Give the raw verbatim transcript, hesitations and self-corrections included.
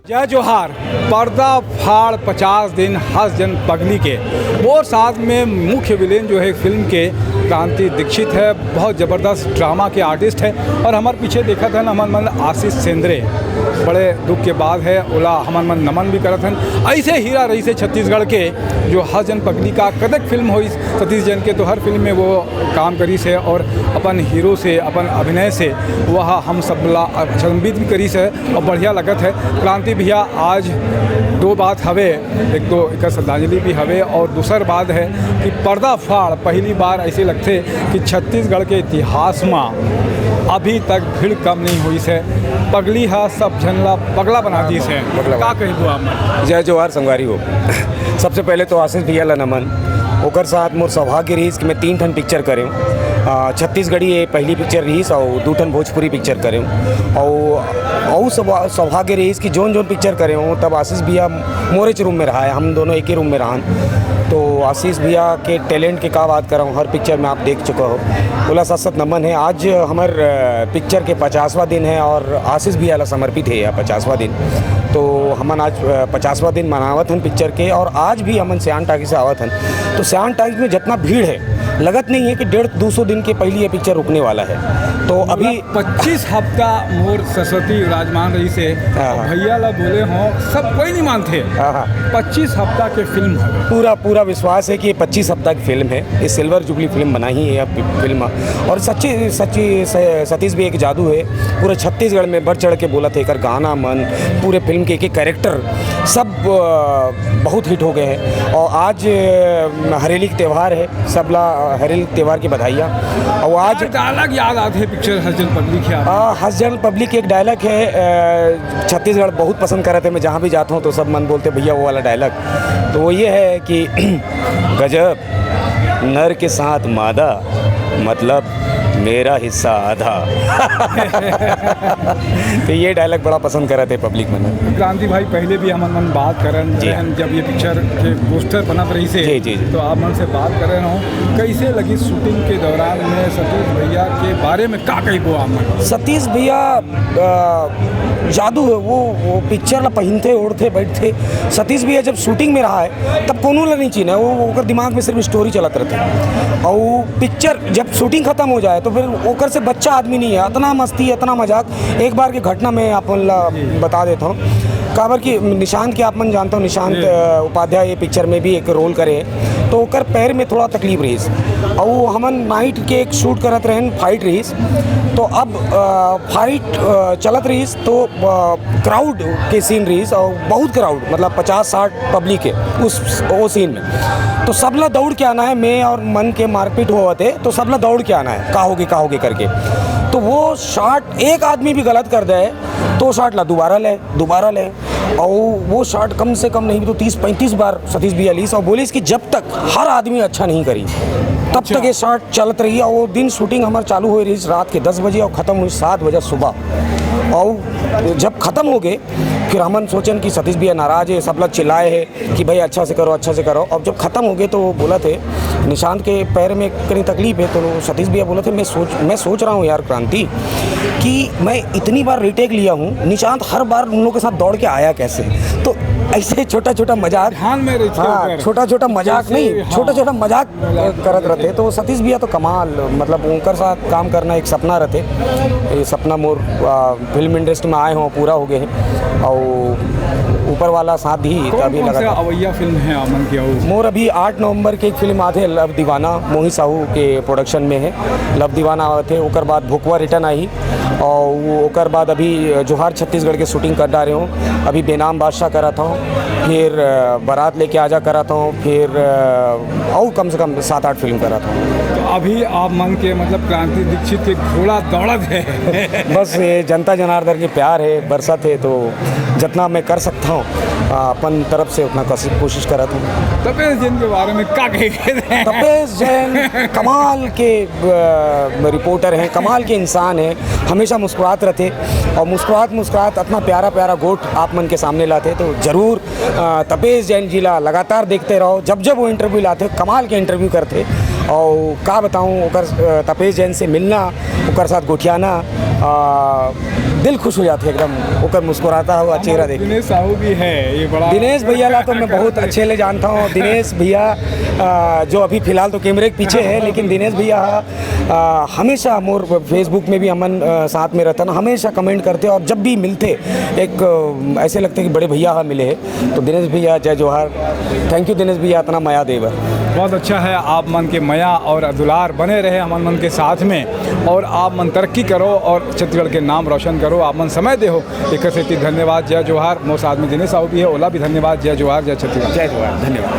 जय जोहार। पर्दा फाड़ पचास दिन हंस जन पगली के, मोर साथ में मुख्य विलेन जो है फिल्म के, क्रांति दीक्षित है। बहुत ज़बरदस्त ड्रामा के आर्टिस्ट है। और हमारे पीछे देखत हन हमन मन आशीष सेंद्रे, बड़े दुख के बाद है, ओला हमन मन नमन भी करत हन। ऐसे हीरा रईस है छत्तीसगढ़ के, जो हंस जन पगली का कतक फिल्म होइस सतीश जैन के, तो हर फिल्म में वो काम करिस है और अपन हीरो से, अपन अभिनय से वह हम सब ला अचंभित भी करिस है और बढ़िया लगत है। क्रांति भैया, आज दो बात हवे, एक तो एक श्रद्धांजलि भी हवे और दूसर बात है कि पर्दा फाड़ पहली बार ऐसे लगथे कि छत्तीसगढ़ के इतिहास में अभी तक भीड़ कम नहीं होइस है। पगली हा सब झन ला पगला बना दिस है। पगला का बना। कहिबो आप मन? जय जोहार संगवारी हो। सबसे पहले तो आशीष भैया ला नमन। ओकर साथ मोर सौभाग्य रहीस कि मैं तीन ठन पिक्चर करे हूँ। आ, छत्तीसगढ़ी ये पहली पिक्चर रहीस और दू ठन भोजपुरी पिक्चर करे हूँ। और, और सौभा-, सौभाग्य रहीस कि जोन जोन पिक्चर करे हूँ, तब आशीष भैया मोरे च रूम में रहा है, हम दोनों एक ही रूम में रहन। तो आशीष भैया के टैलेंट के का बात कर रहा हूँ, हर पिक्चर में आप देख चुका हो। ओला सत सत नमन है। आज हमर, अ, पिक्चर के पचासवाँ दिन है और आशीष भैया ला समर्पित है यह पचासवाँ दिन। तो हमन आज, अ, पचासवाँ दिन मनावत हन पिक्चर के, और आज भी हमन सियान टाकी से आवत हन। तो सियान टाकी में जितना भीड़ है, लगत नहीं है कि डेढ़ दो सौ दिन के पहले ये पिक्चर रुकने वाला है। तो अभी पच्चीस हफ्ता मोर सरस्वती विराजमान रहीस है। हाँ, हाँ। भैया ला बोले हो, सब कोई नहीं मानते। हाँ, हाँ। पच्चीस हफ्ता के फिल्म है। पूरा, पूरा विश्वास है कि ये पच्चीस हफ्ता की फिल्म है। ये सिल्वर जुबली फिल्म बनाई है, ये फिल्म। और सच्ची, सच्ची स-, सतीश भी एक जादू है। पूरे छत्तीसगढ़ में बढ़ चढ़ के बोलत हे, एकर गाना मन, पूरे फिल्म के एक एक कैरेक्टर, सब, अ, बहुत हिट हो गए हैं। और आज, अ, हरेली के त्यौहार है, सबला, अ, हरेली के त्यौहार की बधाइयाँ। और आज डायलॉग याद आते हैं पिक्चर हंस जन पगली के। आ, हंस जन पगली के एक डायलॉग है, अ, छत्तीसगढ़ बहुत पसंद करत हे, मैं जहाँ भी जाता हूँ तो सब मन बोलते, "भैया, वो वाला डायलॉग।" तो वो ये है कि गजब, नर के साथ मादा, मतलब मेरा हिस्सा आधा। तो ये डायलॉग बड़ा पसंद करत हे पब्लिक मन। क्रांति भाई, पहले भी हमन मन बात करन जी। रहन, जब ये पिक्चर के पोस्टर बनत रहीस हे, जी, जी, जी। तो आप मन से बात करे रहूँ, कैसे लगी शूटिंग के दौरान में सतीश भैया के बारे में का कहिबो आप मन? सतीश भैया, अ, जादू है वो, वो पिक्चर ला पहिनथे, ओढ़थे, बैठथे। सतीश भैया जब शूटिंग में रहा है, तब कोनो ला नहीं चिन्हे, वो, वो ओकर दिमाग में सिर्फ स्टोरी चलत रहथे। और वो पिक्चर जब शूटिंग खत्म हो जाए, तो फिर ओकर से बच्चा आदमी नहीं है, इतना मस्ती, इतना मजाक। एक बार की घटना मैं आप मन ला बता देता हूँ। काबर कि निशांत के आप मन जानते हो, निशांत, जी। अ, उपाध्याय ये पिक्चर में भी एक रोल करे, तो ओकर पैर में थोड़ा तकलीफ रहीस। और वो हमन नाइट के एक शूट करत रहन, फाइट रहीस, तो अब, अ, फाइट, अ, चलत रहीस, तो, अ, क्राउड के सीन रहीस और बहुत क्राउड, मतलब पचास साठ पब्लिक है उस, वो सीन में। तो सबला दौड़ के आना है, मैं और मन के मारपीट होवत हे, तो सबला दौड़ के आना है, का होगे, का होगे करके। तो वो शॉट एक आदमी भी गलत कर दे, तो शॉट ला दोबारा ले, दोबारा ले। और वो शॉट कम से कम नहीं भी तो तीस पैंतीस बार सतीश भैया लीस और बोलिस कि जब तक हर आदमी अच्छा नहीं करी, तब तक ये शॉट चलत रही। और वो दिन शूटिंग हमार चालू हुई रही रात के दस बजे और ख़त्म हुई सात बजे सुबह। और जब ख़त्म हो गए, फिर हमन सोचन कि सतीश भैया नाराज है, सबला चिल्लाए है कि भाई अच्छा से करो, अच्छा से करो। अब जब ख़त्म हो गए तो वो बोलत हे, निशांत के पैर में कहीं तकलीफ है, तो सतीश भैया बोलत हे, "मैं सोच, मैं सोच रहा हूँ यार क्रांति, कि मैं इतनी बार रीटेक लिया हूँ, निशांत हर बार उन लोगों के साथ दौड़ के आया कैसे?" तो ऐसे छोटा छोटा मजाक, ध्यान में रहिथे हाँ, ओकर। छोटा छोटा मजाक जैसे, नहीं, हाँ। छोटा छोटा मजाक करत रहते। तो सतीश भैया तो कमाल, मतलब ओकर साथ काम करना एक सपना रहते। ये सपना मोर, आ, फिल्म इंडस्ट्री में आए हों, पूरा हो गए हैं। और ऊपर वाला साथ ही कौन तभी कौन लगा से था। अवैया फिल्म है आप मन के? और मोर अभी आठ नवंबर के एक फिल्म आते हैं लव दीवाना, मोहित साहू के प्रोडक्शन में है। लव दीवाना आते, ओकर बाद भुकवा रिटर्न आई, और वो ओकर बाद अभी जोहार छत्तीसगढ़ के शूटिंग कर डारे हों। अभी बेनाम बादशाह करत हों, फिर, अ, बारात लेके आजा करत हों, फिर, अ, और कम से कम सात आठ फिल्म करत हों। तो अभी आप मन के मतलब क्रांति दीक्षित के घोड़ा दौड़त है। बस ये जनता जनार्दन के प्यार है, बरसत है, तो जितना मैं कर सकता हूँ, अ, अपन तरफ से उतना कोशिश, कोशिश करत हूँ। तपेश जैन के बारे में का कहेंगे? तपेश जैन कमाल के, अ, रिपोर्टर हैं, कमाल के इंसान हैं, हमेशा मुस्कुरात रहते और मुस्कुरात मुस्कुरात इतना प्यारा प्यारा गोठ आप मन के सामने लाते। तो जरूर, अ, तपेश जैन जी ला लगातार देखते रहो, जब जब वो इंटरव्यू लाते, कमाल के इंटरव्यू करते। और का बताऊँ, ओकर, अ, तपेश जैन से मिलना, ओकर साथ गोठियाना, अ, दिल खुश हो जाथे एकदम, ओकर मुस्कुराता हुआ चेहरा देख के। दिनेश साहू भी है, ये बड़ा दिनेश भैया ला तो मैं बहुत अच्छे ले जानता हूँ। दिनेश भैया, अ, जो अभी फिलहाल तो कैमरे के पीछे है, लेकिन दिनेश भैया, अ, हमेशा मोर Facebook में भी हमन, अ, साथ में रहता ना, हमेशा कमेंट करते और जब भी मिलते एक, अ, ऐसे लगते कि बड़े भैया हा मिले हैं। तो दिनेश भैया, जय जोहार। थैंक यू दिनेश भैया, इतना मया दे बर। बहुत अच्छा है, आप मन के मया और दुलार बने रहे हमन मन के साथ में, और आप मन तरक्की करो और छत्तीसगढ़ के नाम रोशन करो। आप मन समय दे हो, एक सेती धन्यवाद, जय जोहार। मोर साथ में दिनेश साहू भी है, ओला भी धन्यवाद, जय जोहार, जय छत्तीसगढ़। जय जोहार, धन्यवाद।